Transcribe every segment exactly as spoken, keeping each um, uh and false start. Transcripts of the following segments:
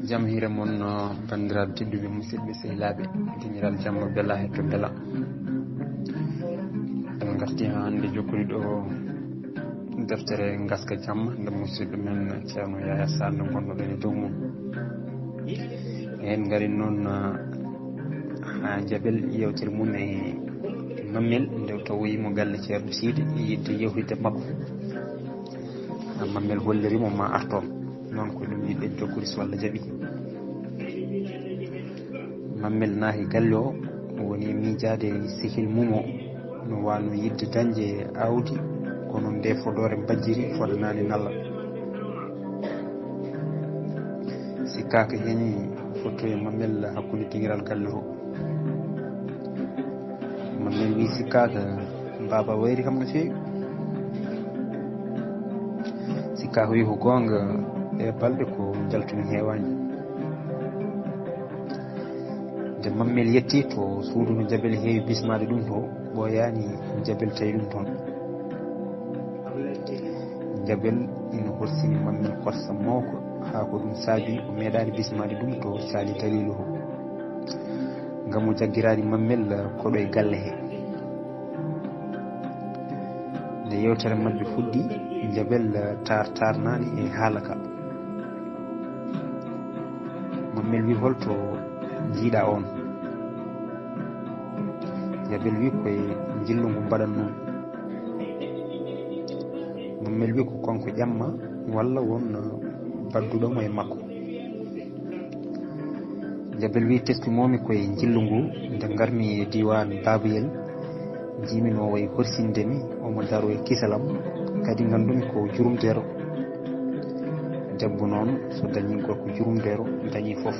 Jam hiire mon, uh, banndiraaɓe tedduɓe, musidɓe, sehilaaɓe, deñiral jamma bela hetto bela. En ngarti haa hannde jokkude ɗo deftere Ngaska Jamma, nde musidɗo men Ceerno Yaya Sall nde ngonnoɗen e dow mum. En ngari noon, uh, haa Jabel, yewtere mum e Mammel, nde tawoyi mo galle Ceerno Siidi, yidde yewtidde makko. Mammel holliri mo ma artoon. Noon ko ɗum yiɗɗen jokkude so Allah jaɓi. Mammel naati galle o, woni e miijaade sehil mum o, no waano yiɗde dañde aawdi, kono nde fodoore mbajjiri fodanaani nalla. Sikkaaka heen fotto e Mammel hakkunde dingiral galle o. Mammel wi sikkaaka, baaba wayri kam no feewi. Sikkaaka wi ko goonga, e balɗe ko njaltumi heewaani. Nde Mammel yetti to suudu no Jabel heewi bismaade ɗum to, ɓooyaani Jabel tawi ɗum toon. Jabel ina horsini Mammel korsa mawko, haa ko ɗum saabi o meeɗaani bismaade ɗum to caali daliilu o. Ngam o jaggiraani Mammel koɗo e galle he. Nde yewtere maɓɓe fuɗɗi, Jabel taar taarnaani e haala ka. Mammel wi holto njiiɗa on? Jabel wi koye njillu ngu mbaɗan noon. Mammel wi ko kanko ƴamma walla won badduɗo mo e makko. Jabel wi teskimomi koye njillu ngu nde ngarmi e diiwaan Baabuyel, njiimi no wayi horsinde mi, omo daro e kisalam, kadi ngandumi ko jurumteero. Debbo noon so dañi gorko jurumteero, dañi fof.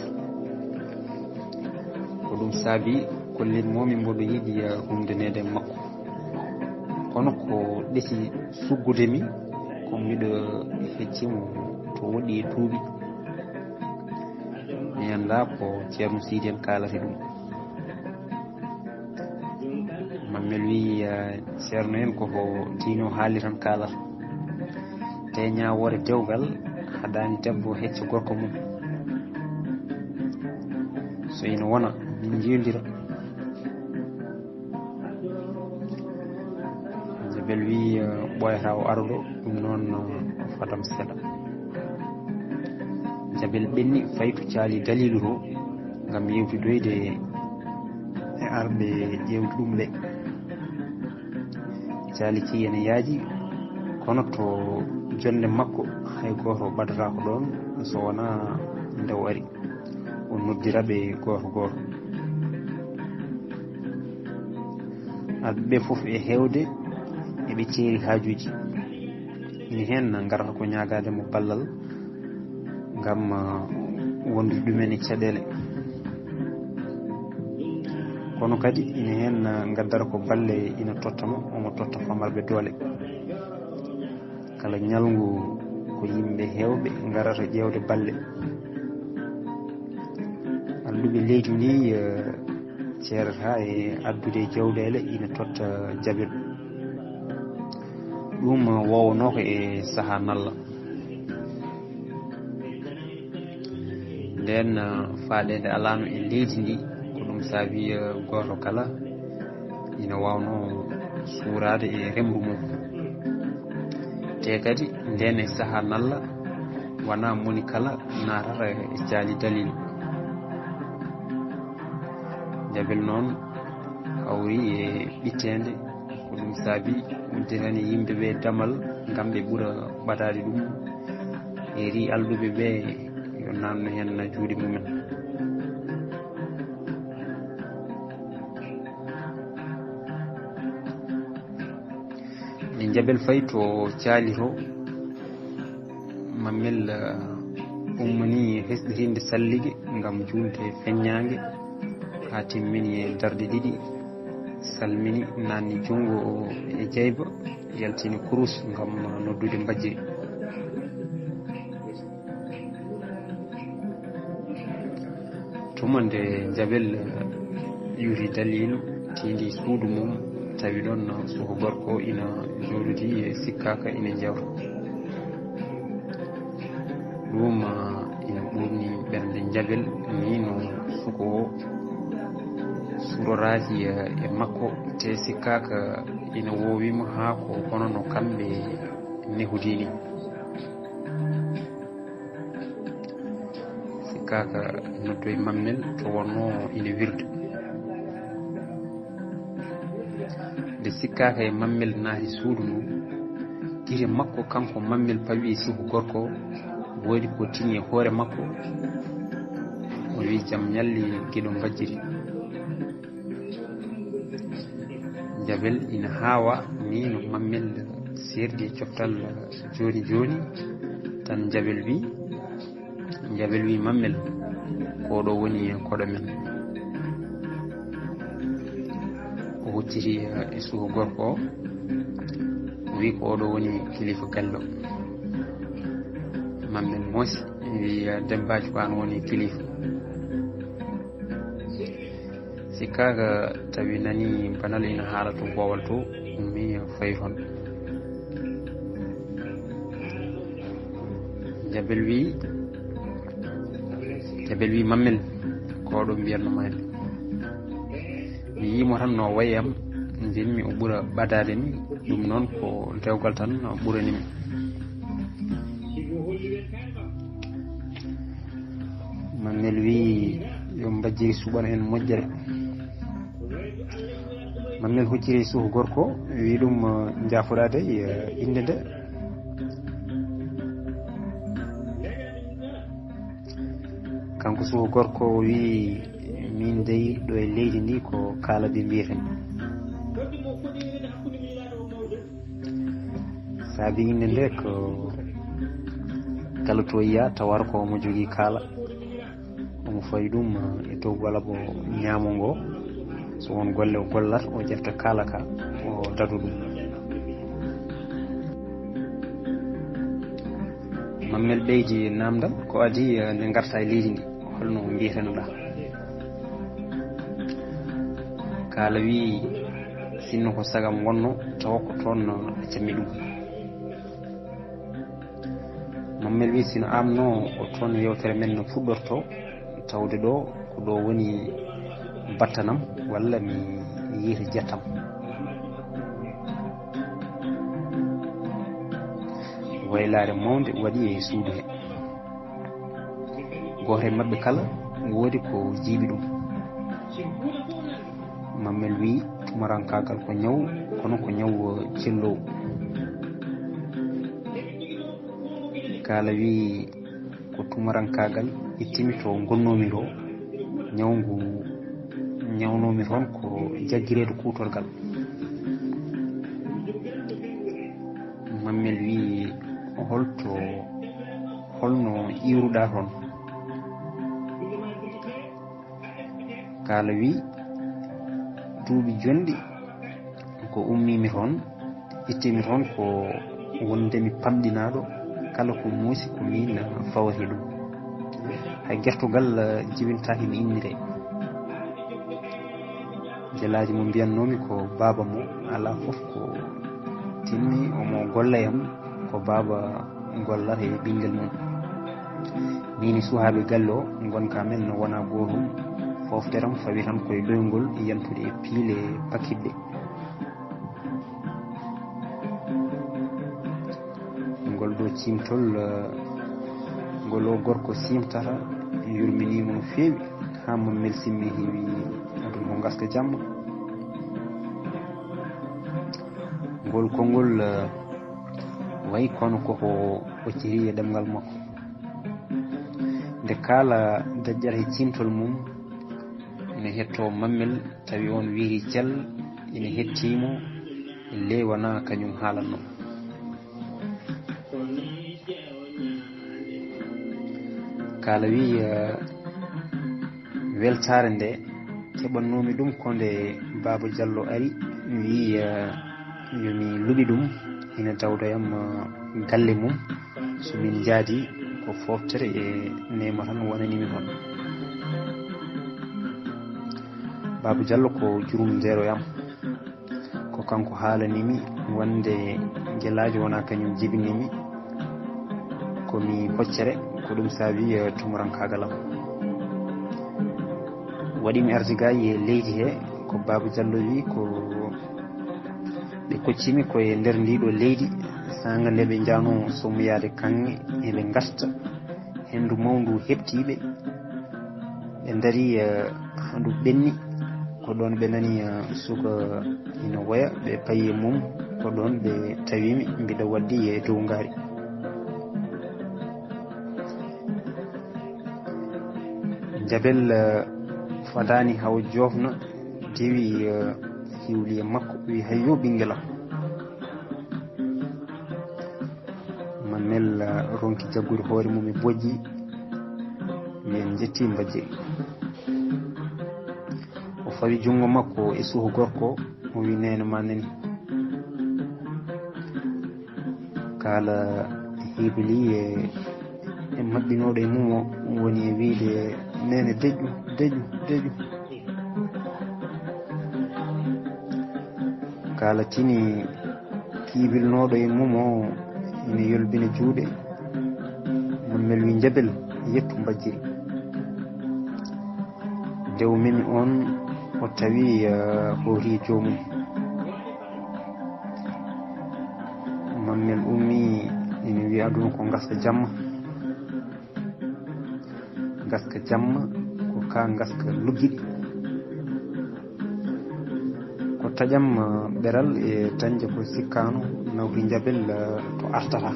Ko ɗum saabi kollin momi mboɗo yiɗi, eh, humdeneede e makko. Kono ko ɗesi suggude mi, ko miɗo hecci mo to woɗɗi e duuɓi. Mi anndaa ko Ceerno Siidi en kaalata ɗum. Mammel wi, eh, Ceerno en ko ko diino haali tan kaalata. Te ñaawoore dewgal haɗaani debbo hecca gorko mum. So ina wona, min njiyondira. Jabel wi, eh, ɓooyata o aroɗo, ɗum noon, eh, fadam seeɗa. Jabel ɓenni fayi to caali daliilu to, ngam yewtidoyde e arɓe ƴeewde ɗum ɓe. Caali ki ene yaaji, kono to jonnde makko hay gooto ɓadataako ɗoon so wonaa nde o ari. O noddira ɓe gooto gooto. Arɓe ɓe fof e heewde eɓe ceeri haajuuji. Ina heen ngarata ko ñaagaade mo ballal ngam, ah, wondude ɗumen e caɗeele. Kono kadi ina heen, ah, ngaddata ko balle ina totta mo, omo totta famarɓe doole. Kala ñalngu ko yimɓe heewɓe ngarata ƴeewde balle. Alɗuɓe leydi ndi, eh, ceerata e addude jawɗeele ina totta Jabel. Ɗum wowanoo ko e sahaa nalla. Nden, eh, faaɗeede alaano e leydi ndi, ko ɗum saabi, eh, gooto kala ina waawnoo suuraade e remru mum. Te kadi, nden e sahaa nalla, wonaa moni kala naatata e caali daliilu. Jabel noon hawri e ɓitteende, ko ɗum saabi udditani yimɓe ɓe damal ngam ɓe ɓura ɓadaade ɗum. Eri alɗuɓe ɓe yo naatnu heen juuɗe mumen. Nde Jabel fayi to caali to, Mammel, eh, ummanii hesɗitinde sallige ngam juulde feññaange, haa timmini e darɗe ɗiɗi, salmini, naatni junngo e jayba, yaltini kurus ngam noddude mbajjiri. Tuma nde Jabel, eh, yuuri daliilu, tiindi suudu mum, tawi ɗoon suka gorko ina jooɗodii e sikkaaka ina jawta. Ɗum, eh, ina ɓurni ɓernde Jabel ni no suko o suroraaki e makko, te sikkaaka ina woowi mo haa ko hono no kamɓe nehudi ni. Sikkaaka noddoyi Mammel to wonnoo ina wirda. Nde sikkaaka e Mammel naati suudu ndu, gite makko kanko Mammel pawi e suufu gorko, woodi ko tini e hoore makko. O wi, "Jam ñalli, giɗo Mbajjiri." Jabel ina haawa ni no Mammel seerdi e coftal jooni jooni, tan Jabel wi, Jabel wi, "Mammel, ko ɗo woni koɗo men." O hucciti e suufu gorko o, o wi, "Ko oɗo woni kilifa galle o." Mammel moosi, wi, "Dembaaji ko an woni kilifa." Sikkaaka tawi nani banal ina haala to boowal to, ummi fayi toon. Jabel wi, Jabel wi, "Mammel, ko oɗo mbiyatno maami. Mi yii mo tan no wayi am, mbinmi o ɓura ɓadaade mi, ɗum noon ko dewgal tan ɓurani mi." Mammel wi, "Yo Mbajjiri suɓan en moƴƴere." Mammel hucciri suufu gorko, wi ɗum, "Njaafoɗaa dey, eh, innde nde." Kanko suufu gorko o wi, "Min dey ɗo e leydi ndi ko kaala ɓe mbiyeten." Saabi innde nde ko kala to yiya tawata ko omo jogii kaala. Omo fawi ɗum e dow walla bo ñaamo ngo. So won golle o gollat, o ƴefta kaala ka, o dado ɗum. Mammel ɓeydi namdal, "Ko adii, eh, nde ngarta e leydi ndi, holno mbiyetenoɗaa?" Kaala wi, "Sinno ko sagam wonno, tawa ko toon accammi ɗum." Mammel wi, "Sino am no o toon yewtere men no fuɗɗorto, tawde ɗo ko ɗo woni battanam, walla mi yiita jettam." Waylaare mawnde waɗi e suudu he. Gooto e maɓɓe kala woodi ko jiiɓi ɗum. Mammel wi, "Tumarankaagal ko ñaw, kono ko ñaw cellow." Kaala wi, "Ko tumarankaagal ittimi to ngonnoomi ɗo, ñaw ngu ñawnoomi toon ko jaggireede kuutorgal." Mammel wi, "Holto, holno iwruɗaa toon?" Kaala wi, "Duuɓi jonɗi ko ummiimi toon, ittimi toon ko wondemi pamɗinaaɗo, kala ko muusi ko miin fawori ɗum. Hay gertogal jibintaaki mi inniree." Jelaaji mo mbiyannoomi ko baaba mo, alaa fof ko timmi omo golla e am, ko baaba gollata e ɓinngel mum. Miin e suhaaɓe galle o, ngonka men no wona gootum, fooftere am fawi tan koye ɗoyngol yantude e piile pakitɗe. Ngol ɗo ciimtol, eh, ngol o gorko siimtata, yurminiimo no feewi, haa Mammel simmi heewi aduna ko ngaska jamma. Ngol konngol, eh, wayi kono koko occiri e ɗemngal makko. Nde kaala daƴƴata e ciimtol mum, ina hettoo Mammel, tawi oon wiiri cal, ina hettiimo, ley wonaa kañum haalatnoo. Kaala wi, eh, weltaare nde keɓannoomi ɗum ko nde Baaba Jallo ari, wi, eh, yo mi luɓi ɗum, ina dawda yam, eh, galle mum. So min njaadi ko fooftere e neema tan wonani mi toon. Baaba Jallo ko jurum ndeero yam. Ko kanko haalani mi wonde gelaajo wonaa kañum jibini mi. Ko mi hoccere, ko ɗum saabi, eh, tumurankaagal am. Waɗi mi arti ga e leydi he, ko Baaba Jallo wi ko ɓe koccimi ko e nder ndiɗo leydi, saanga nde ɓe njano somuyaade kaŋŋe, eɓe ngarta, henndu mawndu heɓti ɓe, ɓe ndari, eh, handu ɓenni, ko ɗoon ɓe nani, eh, suka ina woya, ɓe payi e mum, ko ɗoon ɓe tawi mi mbiɗa waɗdi e dow ngaari. Jabel, eh, fadaani haw joofna, dewi, eh, hiwli e makko, wi, "Hayyo, ɓinngel am." Mamel, eh, ronki jaggude hoore mum e bojji, wi, "En njetti mbajjiri." O fawi junngo makko e suuhu gorko, o wi, "Neene ma nani." Kaala hiibili e, e maɓɓinooɗo e mum o woni e wiyde, "Neene, deƴƴu, deƴƴu, deƴƴu." Kaala tini kiibilnooɗo e mum o ina yolbina juuɗe. Mamel wi, "Jabel, yettu mbajjiri." Nde o memi oon, o tawi, eh, hoori e joomum. Mammel ummi, ina wiya, "Aduna ko ngaska jamma." Ngaska jamma, ko ka ngaska luggiɗi. Ko taƴam, eh, ɓeral e dañde ko sikkaano, nawki njabel, eh, to artata.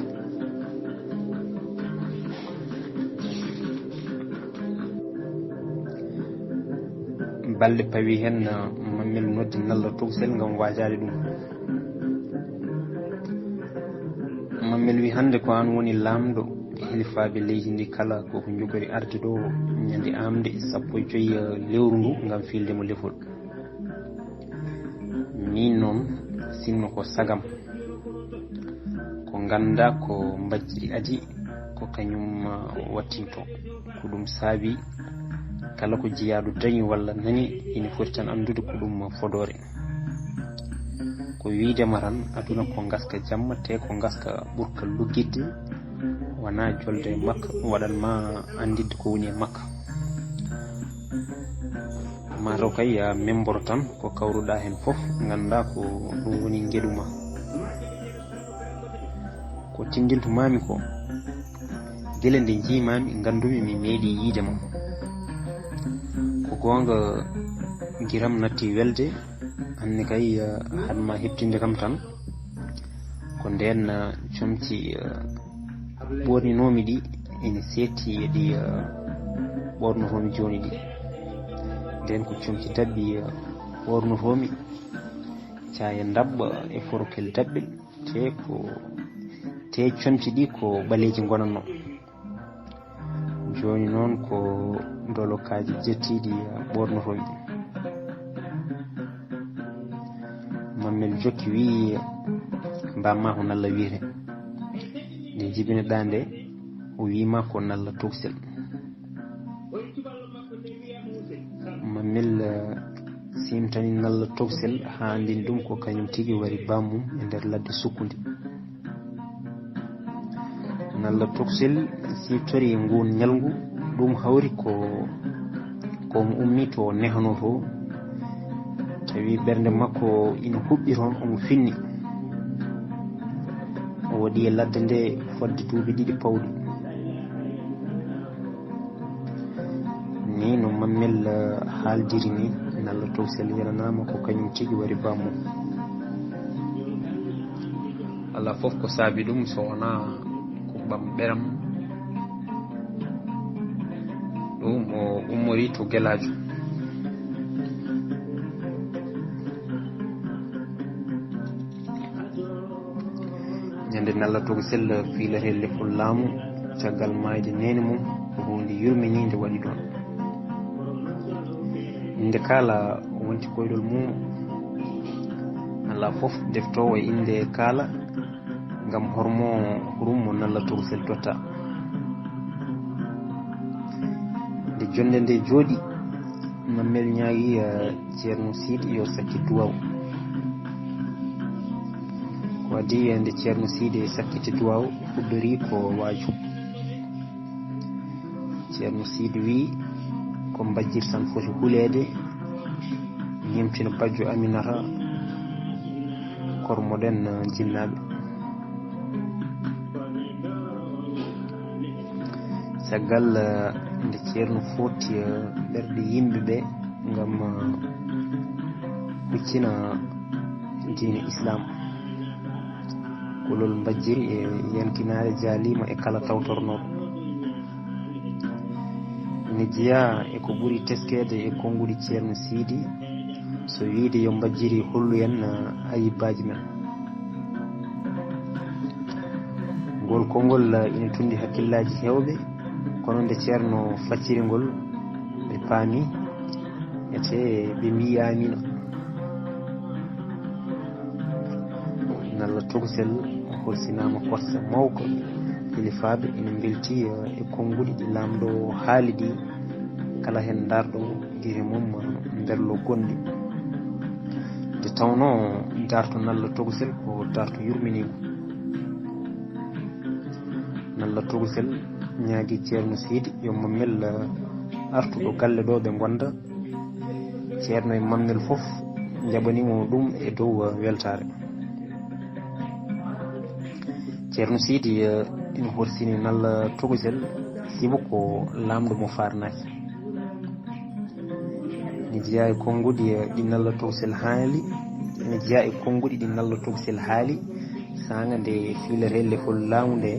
Balɗe pawi heen, eh, Mammel noddi Nalla Togsel ngam waajaade ɗum. Mammel wi, "Hannde ko aan woni laamɗo, hilifaaɓe leydi ndi kala ko ko njogori arde ɗo ñande aamde sappo e joy lewru ndu ngam fiilde mo lefol. Miin noon, sinno ko sagam, ko nganndaa ko mbajjiri adii, ko kañum, ah, wattinto. Ko ɗum saabi kala ko jiyaaɗo dañi walla nani, ina foti tan anndude ko ɗum fodoore. Ko wiide ma tan, aduna ko ngaska jamma, te ko ngaska ɓurka luggitde, wonaa jolde e makka, waɗan ma annditde ko woni e makka. Maa taw kay a memmboro tan ko kawruɗaa heen fof, nganndaa ko ɗum woni ngeɗu ma." Ko tinndintu maami ko, gila nde njiimaami, nganndumi mi meeɗi yiide mo. Ko goonga, giram natti welde, anne kay, eh, haɗ ma heɓtinde kam tan. Ko ndeen, eh, comci, eh, ɓoorninoomi ɗi, ina seetti e ɗi, eh, ɓoornotoomi jooni ɗi. Ndeen ko comci daɓɓi, eh, ɓoornotoomi, caaya ndaɓɓa e forokel daɓɓel. Te ko, te comci ɗi ko ɓaleeji ngonatno. Jooni noon ko dolokaaji jettiiɗi ɓoornotomi. Mammel jokki wi'i, "Mbamma ko Nalla wiyete." Nde jibinoɗaa nde, o wi'ima ko Nalla Toksel. Mammel, eh, siimtani Nalla Toksel haa anndini ɗum ko kañum tigi wari bammum e nder ladde sukkundi. Nalla Toksel siiftori nguun ñalngu, ɗum hawri ko, ko mo ummi to nehanoo to, tawi ɓernde makko ina huɓɓi toon, omo finni. O waɗi e ladde nde fodde duuɓi ɗiɗi pawɗi. Ni no Mammel, eh, haaldiri ni, Nalla Toksel yenanaama ko kañum tigi wari bammum. Alaa fof ko saabi ɗum so wonaa ko bam ɓeram. Ɗum o ummori to Gelaajo. Ñande Nalla Toksel fiilata e lefol laamu, caggal maayde neene mum, ko huunde yurminiinde waɗi ɗoon. Innde kaala wonti koyɗol mum, alaa fof deftoowo e innde kaala, ngam hormo hurum mo Nalla Toksel totta. Nde jonnde nde jooɗi, Mammel ñaagi, eh, Ceerno Siidi yo sakkit duwaaw. Ko adii nde Ceerno Siidi sakkiti duwaaw, fuɗɗori ko waaju. Ceerno Siidi wi'i, Ko Mbajjiri tan foti huleede, ñemtina bajjo Aminata, kormoɗen, eh, jinnaaɓe. Caggal, eh, nde Ceerno fooɗti, eh, ɓerɗe yimɓe ɓe ngam, eh, huccina diine Islaam. Kulol Mbajjiri e yankinaare jaaliima e kala tawtornooɗo. Ina jeyaa e ko ɓuri teskeede e konnguɗi Ceerno Siidi, so wiyde yo Mbajjiri hollu en, eh, ayibbaaji men. Ngol konngol, eh, ina tunndi hakkillaaji heewɓe, kono nde Ceerno facciri ngol, ɓe paami, ete ɓe mbiyi aamiina. Nalla Tokosel horsinaama korsa mawka. Hilifaaɓe ina mbelti, eh, e konnguɗi ɗi Laamɗo haali ɗi, kala heen daarɗo gite mum, eh, mberlo gonɗi. Nde tawnoo daarto Nalla Tokosel ko daarto yurminiigu. Nalla Tokosel ñaagi Ceerno Siidi yo Mammel, eh, artu ɗo galle ɗo ɓe ngonda. Ceerno e Mammel fof njaɓani mo ɗum e dow, eh, weltaare. Ceerno Siidi, eh, ina horsini Nalla Tokosel, sibu ko laamɗo mo faarnaaki. Ina jeyaa e konnguɗi, eh, ɗi Nalla Tokosel haali, ina jeyaa e konnguɗi ɗi Nalla Tokosel haali, saanga nde fiilata e lefol laamu nde,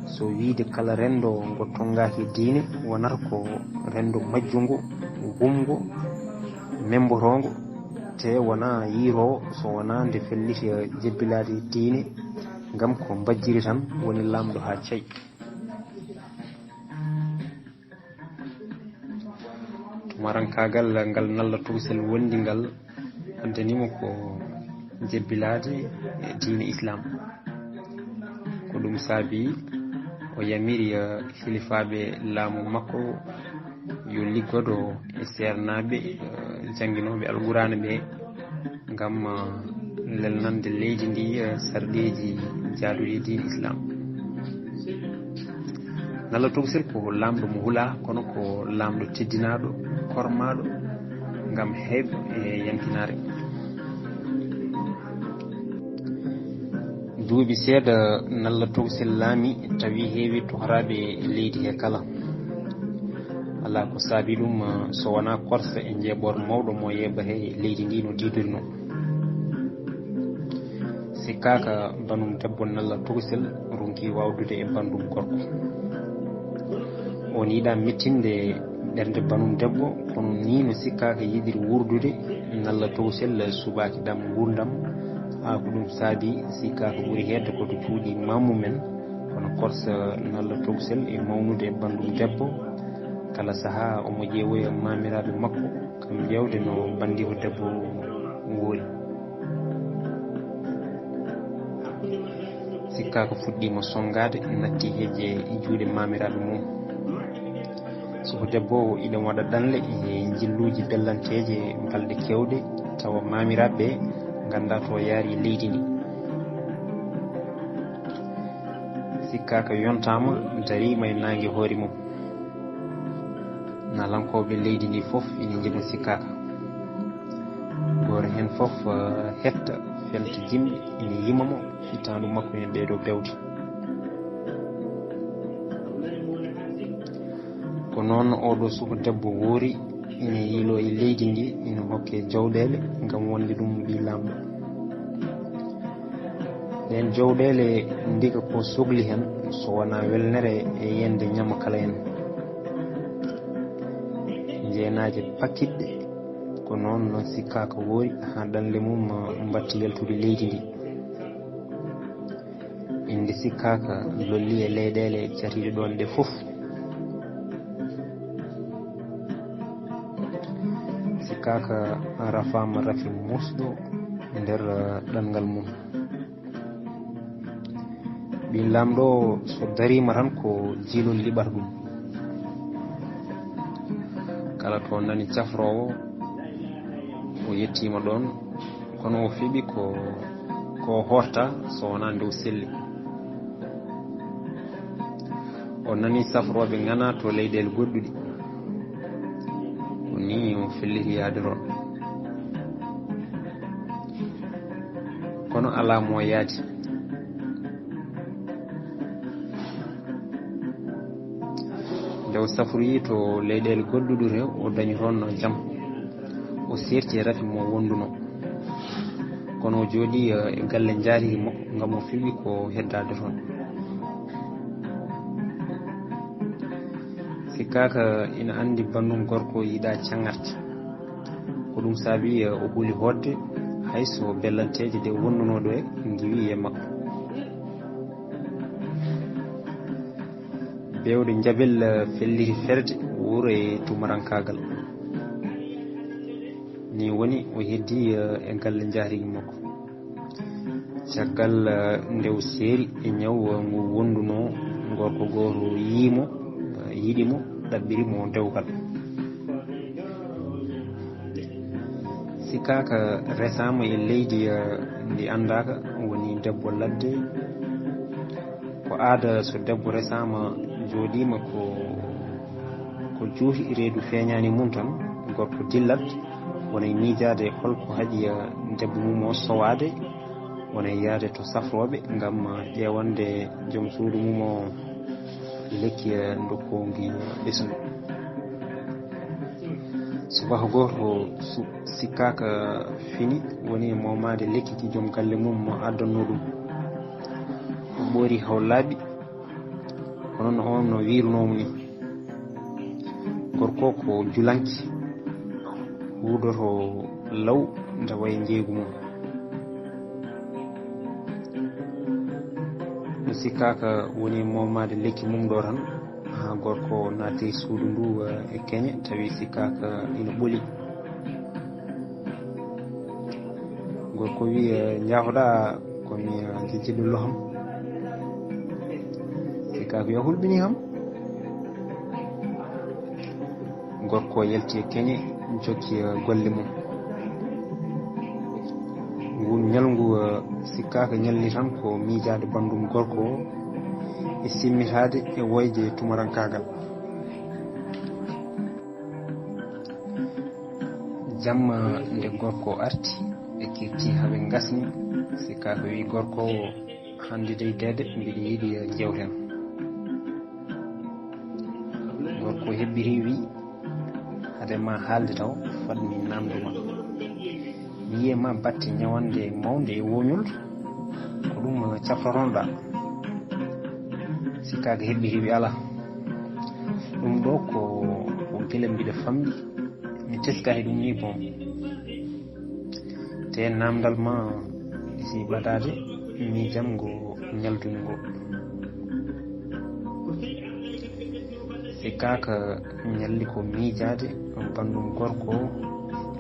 so wiyde kala renndo ngo tonngaaki diine, wonata ko renndo majjungo, gumngo, membotoongo, te wonaa yiitoowo, so wonaa nde felliti, eh, jebbilaade diine, ngam ko Mbajjiri tan woni laamɗo haa cay. Tumarankaagal ngal Nalla Tokosel wondi ngal addani mo ko jebbilaade e diine Islaam. Ko ɗum saabi o yamiri, eh, hilifaaɓe laamu makko yo liggodo e seernaaɓe, eh, jannginooɓe Alqur'aana ɓe, ngam, eh, lelnande leydi ndi, eh, sarɗiiji jaaduɗi diine Islaam. Nalla Tokosel ko laamɗo mo hulaa, kono ko laamɗo teddinaaɗo, kormaaɗo, ngam heew e yankinaare. Duuɓi seeɗa Nalla Tokosel laami, tawi heewi tohraaɓe e leydi he kala. Alaa ko saabi ɗum, so wonaa korsa e njeeɓor mawɗo mo yeeɓata e leydi ndi no diidori non. Sikkaaka banndum debbo Nalla Tokosel ronki waawdude e banndum gorko. On yiɗaa mettinde ɓernde banndum debbo, kono nii no sikkaaka yiɗiri wuurdude Nalla Tokosel suɓaaki ɗam nguurndam. Haa ko ɗum saabi sikkaaka ɓuri heedde ko to cuuɗi maamu men, kono korsa Nalla Tokosel e mawnude e banndum debbo. Kala sahaa omo ƴeewoya maamiraaɓe makko, kam ƴeewde no banndiiko debbo woori. Sikkaaka fuɗɗiima sonngaade, natti hejje e juuɗe maamiraaɓe mum. Suka debbo o iɗon waɗa ɗanle e njilluuji bellanteeje balɗe keewɗe, tawa maamiraaɓe ɓe nganndaa to yaari leydi ndi. Sikkaaka yontaama, dariima e naange hoore mum. Naalankooɓe leydi ndi fof ina njiɗa sikkaaka. Gooto heen fof, eh, hetta, felta jimɗi, ina yima mo, fittaandu makko ina ɓeydo bewde. Ko noon oɗo suka debbo woori, ina yiilo e leydi ndi, ina hokke jawɗeele ngam wonde ɗum ɓii laamɗo. Ɗeen jawɗeele ndiga ko sogli heen, so wonaa welnere e yende ñama kala en. Njeenaaje pakkitɗe, ko noon sikkaaka woori haa ɗanle mum mbatti yaltude leydi ndi. Inde sikkaaka lolli e leyɗeele catiiɗe ɗoon ɗe fof. Sikkaaka rafaama rafi muusɗo nder, eh, ɗanngal mum. Ɓii laamɗo so dariima tan ko jiilol liɓata ɗum. Kala to nani cafroowo, o yettiima ɗoon, kono o fiɓi ko, ko horta so wonaa nde o selli. O nani safrooɓe ŋana to leyɗeele goɗɗuɗi. Ni o felliti yaade toon, kono alaa mo yaadi. Nde o safroyi to leyɗeele goɗɗuɗure, o dañi toon jam. O seerti e rafi mo wonduno, kono o jooɗi, eh, e galle njaatigi makko ngam o fiɓi ko heddaade toon. Sikkaaka ina anndi banndum gorko yiɗa caŋŋarte. Ko ɗum saabi, eh, o huli hootde, hay so bellanteeje ɗe wonduno ɗo e ngiwi e makko. Bewɗe njabel, eh, felliti ferde wuro e tumarankaagal. Ni woni o heddi, eh, e galle njaatigi makko. Caggal, eh, nde o seeri e ñaw, eh, ngu wonduno, gorko gooto yii mo, eh, yiɗi mo, ɗaɓɓiri mo dewgal. Sikkaaka resaama e leydi, eh, ndi anndaaka, woni debbo ladde. Ko aada so debbo resaama jooɗiima ko, ko juuti reedu feeñaani mum tan, gorko dillat, wona e miijaade hol ko haɗi, eh, debbo mum o sowaade, wona e yahde to safrooɓe ngam, eh, ƴeewande joom suudu mum o lekki, eh, ndokkoongi ɓesngu. Subaka gooto su-, Sikkaaka fini, woni e moomaade lekki ki joom galle mum mo addannoo ɗum. O ɓoori haw laaɓi, kono no on no wiirunoo mo ni. Gorko ko julanki, huudoto law nde wayi njeeygu mum. No Sikkaaka woni e moomaade lekki mum ɗo tan, haa gorko naati e suudu ndu, eh, e keñe, tawi Sikkaaka ina ɓoli. Gorko wi, eh, "Njaafoɗaa ko mi, eh, jejjiɗo loham?" Sikkaaka wi, "A hulɓinii kam?" Gorko yalti e keñe, jokki, eh, golle mum. Ngun ñalngu, eh, Sikkaaka ñalli tan ko miijaade banndum gorko o e simmitaade e woyde tumarankaagal. Jamma nde gorko o arti, ɓe kirti haa ɓe ngasni, Sikkaaka wi gorko o, "Hannde dey Deede, mbiɗa yiɗi, eh, jewten." Gorko hebbiri wi, "Hade ma haalde taw, fad mi namndo ma. Mi yiye ma batte ñawande mawnde e woñol, ko ɗum cafrotonoɗa?" Sikkaaka hebbiri wi, "Alaa. Ɗum ɗo ko, ko gila mbiɗa famɗi, mi teskaaki ɗum ni boom. Te namdal ma si ɓadaade, miijam ngo ñaldumi ngo." Sikkaaka ñalli ko miijaade banndum gorko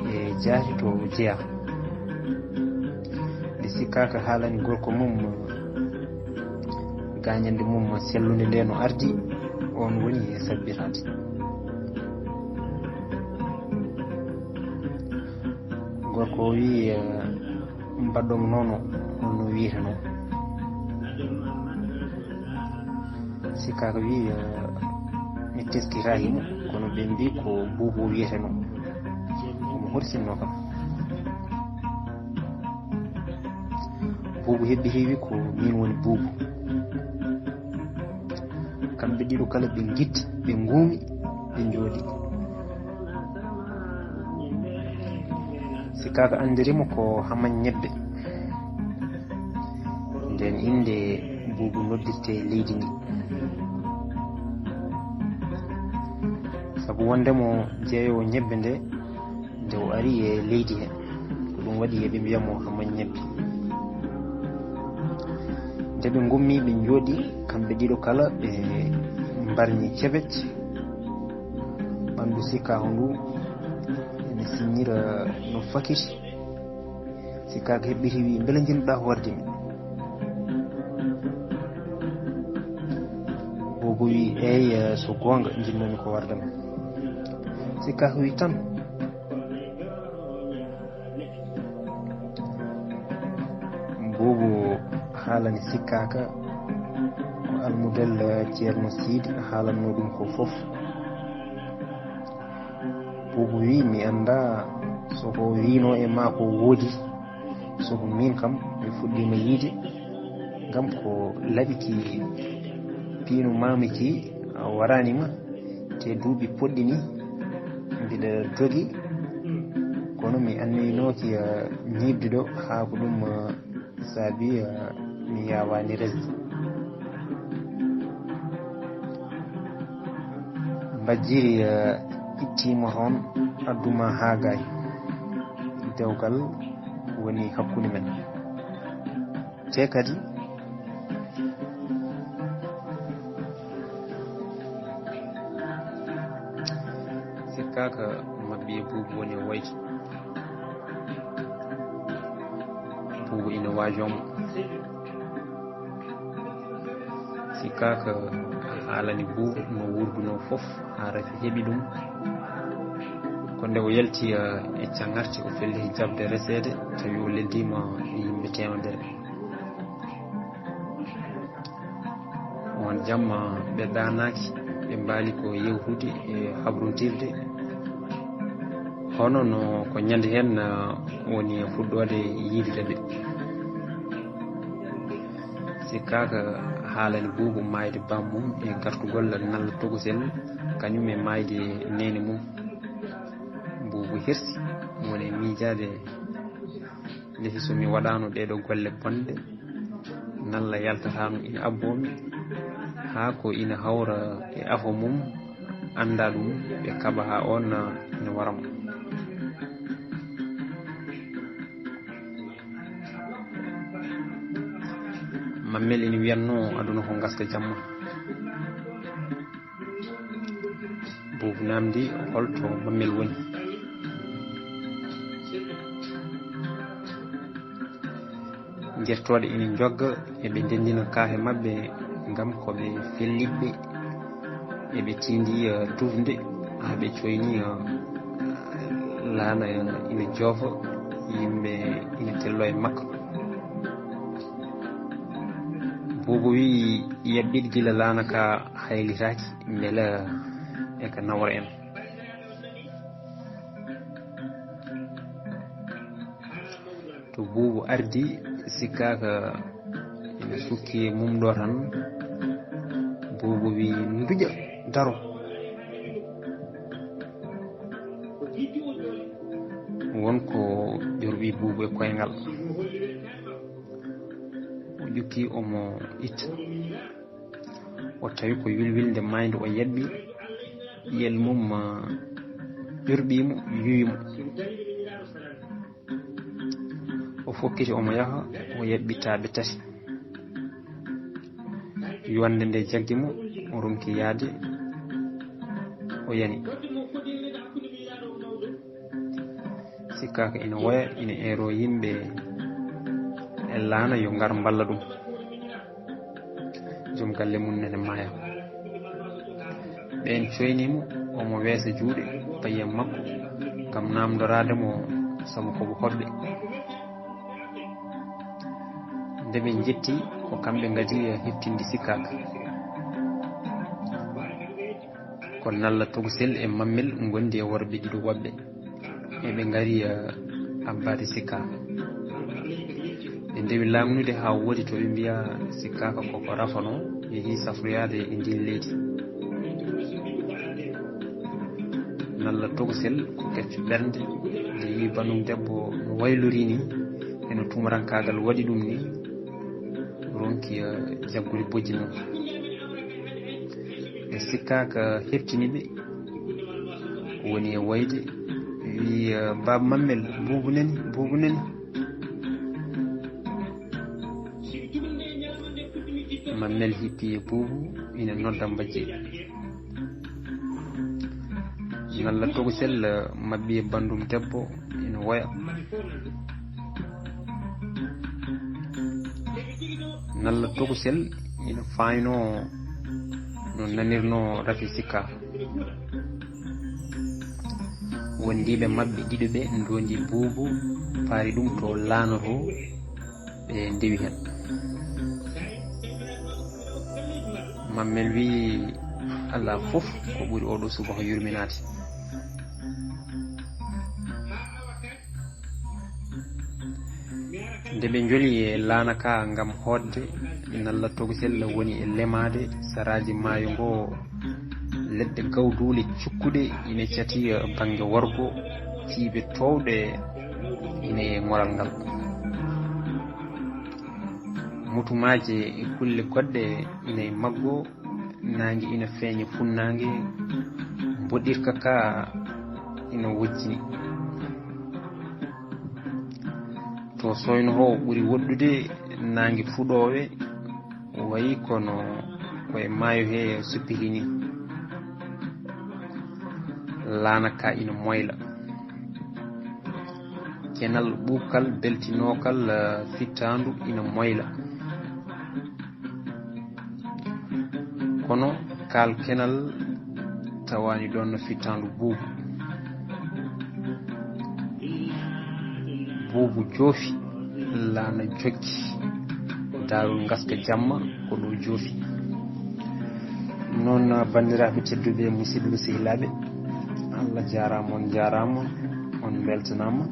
e jaati to jeyaa. Nde Sikkaaka haalani gorko mum gaañande mum sellunde nde no ardi, on woni e sabbitaade. Gorko o wi, eh, "Mbaɗɗon noon, on no wiyeteno?" Sikkaaka wi, eh, "Mi teskitaaki mo, kono ɓe mbi ko Buubu o wiyeteno." Omo horsinno kam. Buubu hebbiti wi, "Ko min woni Buubu." Kamɓe ɗiɗo kala ɓe ngitti, ɓe nguumi, ɓe njooɗi. Sikkaaka anndiri mo ko Haman Ñebbe. Nden innde Buubu noddirte e leydi ndi. Sabu wonde mo jeeyoowo ñebbe nde, nde o ari e leydi he. Ko ɗum waɗi eɓe mbiya mo Haman Ñebbe. Nde ɓe ngummi, ɓe njooɗi, kamɓe ɗiɗo kala, ɓe mbarñi cebec. Ɓanndu Sikkaaka ndu ene siññira no fakiri. Sikkaaka heɓɓiti wi, "Mbele njiɗnoɗaa ko warde mi?" Buubu wi, "Eey, eh, so goonga, njiɗnoomi ko warde ma." Sikkaaka wi tan. Buubu haalani Sikkaaka ko almudel, eh, Ceerno Siidi haalanno ɗum ko fof. Buubu wi mi annda so ko wino e ma ko woodi, so ko min kam mi fuɗɗima yiide, ngam ko laɓi ki piinu mami ki warani ma, te duuɓi poɗɗi ni mbiɗa dogi, kono mi anniyinooki ñiiɓde ɗo haa ko ɗum saabi mi yaawaani resde. Mbajjiri ittiima toon, adduma haa gaay. Dewgal woni hakkunde men. Te kadi, sikkaaka mabbi e buubu woni e woyde. Buubu ina waajomo. Sikkaaka haalani buubu no wurduno fof haa rafi heɓi ɗum. Ko nde o yalti e caŋarte, o felli jaɓde reseede, tawi o leldima e yimɓe teemedere. Oon jamma ɓe ɗaanaaki, ɓe mbaali ko yewtude e haɓrontirde, hono no ko ñande heen woni fuɗɗoode yiidude ɓe. Sikkaaka haalani buubu maayde bammum e gartugol nalla tokosel, kañum e maayde neene mum. Buubu hersi, woni e miijaade. Nde si so mi waɗaano ɗeeɗo golle bonɗe, nalla yaltataano ina abboo mi, haa ko ina hawra e afo mum, annda ɗum, ɓe kaɓa haa oon ina wara mo. Mammel ina wiyatnoo aduna ko ngaska jamma. Buubu namdi holto Mammel woni. Gertooɗe ina njogga, eɓe ndenndina kaahe maɓɓe ngam ko ɓe felliɓɓe, eɓe tiindi tufde haa ɓe coyni laana ina joofa, yimɓe ina tello e makko. Buubu wi yaɓɓiɗ gila laana ka haylitaaki, mbela e ka nawra en. To buubu ardi, sikkaaka ina sukki e mum ɗo tan, buubu wi nduƴa daro. Won ko ƴorɓi buubu e koyngal. O ƴukki omo itta. O tawi ko wilwilnde maayde, o yaɓɓi ƴiyel mum, ƴorɓi mo, yuwi mo. O fokkiti omo yaha, o yaɓɓi taaɓe tati. Yonde nde jaggi mo, o ronki yaade, o yani. Sikkaaka ina woya, ina eero yimɓe e laana yo ngar mballa ɗum. Joom galle mum nene maaya. Ɓeen coyni mo, omo weesa juuɗe payen makko, ngam naamndoraade mo sabu ko ɓe hoɓɓe. Nde ɓe njetti, ko kamɓe ngadi heɓtinde Sikkaaka. Ko nalla tokosel e mammel ngondi e worɓe ɗiɗo woɓɓe. Eɓe ngari, eh, abbaade Sikkaaka. Ɓe ndewi laamnude haa woodi to ɓe mbiya Sikkaaka ko ko rafano yehi safroyaade e ndin leydi. Nalla tokosel ko kecco ɓernde, nde yi banum debbo no waylori ni, e no tumurankaagal waɗi ɗum ni, ronki, eh, jaggude bojji mum. Ɓe Sikkaaka heɓtini ɓe, woni e woyde, wi, eh, "Baaba Mammel, buubu nani, buubu nani." Mammel hippi e buubu, ina nodda mbajje. Nalla tokosel, eh, maɓɓi e bandum debbo, ina woya. Nalla tokosel ina fayno no nanirno rafi Sikka. Wondiiɓe maɓɓe ɗiɗo ɓe ndondi buubu, paari ɗum to laano to, ɓe ndewi heen. Mammel wi, "Alaa fof ko ɓuri oɗo subaka yurminaade." Nde ɓe njoli e laana ka ngam hootde, nalla tokosel woni e lemaade saraaji maayo ngo, leɗɗe gawduule cukkuɗe ine cati bannge worgo, tiibe toowɗe ine e ŋoral ngal. Mutumaaje e kulle goɗɗe ine e maggo, naange ina feeña funnaange, mboɗirka ka ina wojjini. To sooyno o ɓuri woɗɗude naange fuɗoowe, wayi kono ko e maayo he suppihini. Laana ka ina moyla. Kenal ɓuuɓkal beltinookal, eh, fittaandu ina moyla. Kono kaal kenal tawaani ɗoon no fittaandu buubu. Buubu joofi, laana jokki. Daarol ngaska jamma ko ɗo joofi. Noon, banndiraaɓe tedduɓe, musidɓe sehilaaɓe, Allah jaaraama, on jaaraama, on mbeltanaama.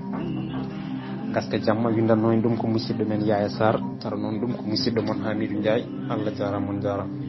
Ngaska jamma winndannoo en ɗum ko musidɗo men Yaaya Sarr, tara noon ɗum ko musidɗo mon Hamidou Ndiaye. Allah jaaraama, on jaaraama.